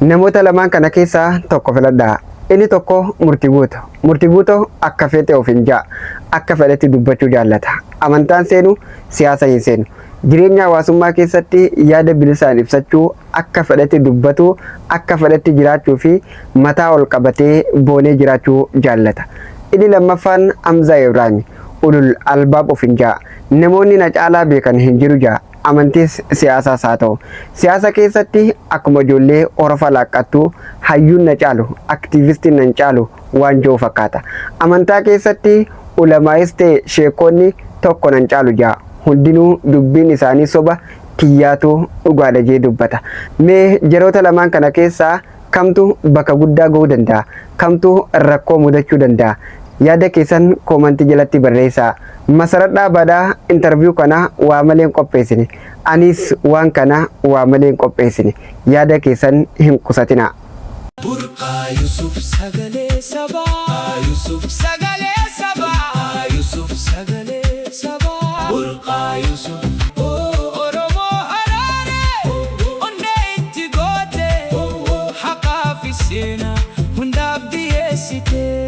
Namoota lamaan kana keessaa tokko filadhaa. Inni tokko Murti Guuto. Murti Guuto akka feete of hin ja'a. Akka fedhetti dubbachuu jaallata. Amantaan seenu, siyaasa hin seenu. Jireenya hawaasummaa keessatti yaada bilisaan ibsachuu, akka fedhetti dubbatuu, akka fedhetti jiraachuu fi mataa ol qabatee boonee jiraachuu jaallata. Inni lammaffaan Hamzaa Ibraahimi. Ulul albaab of hin ja'a. Namoonni na caalaa beekan hin jiru ja'a. Amantiis siyaasaas haa ta'u. Siyaasa keessatti akkuma ijoollee horofa laaqqattuu hayyuun na caalu, aktiivistiin nan caalu waan jiru fakkaata. Amantaa keessatti ulamaayis ta'e sheekonni tokko nan caalu ja'a. Hundinuu dubbiin isaanii soba, tiyyaatu dhugaadha jee dubbata. Mee jaroota lamaan kana keessaa kamtu bakka guddaa ga'uu danda'a? Kamtu rakkoo mudachuu danda'a? Yaada keessan koomantii jalatti barreessaa. Masarat Dhaabaadhaa interview kana waa malee hin qopheessine. Anis waan kana waa malee hin qopheessine. Yaada keessan hin qusatinaa. Burqaa Yusuf, sagalee sabaa. Yusuf, sagalee sabaa. Yusuf, sagalee sabaa. Burqaa Yusuf. Oromoo Haraaree onnee itti goote, haqaa fi seenaa hundaaf dhiyeessite.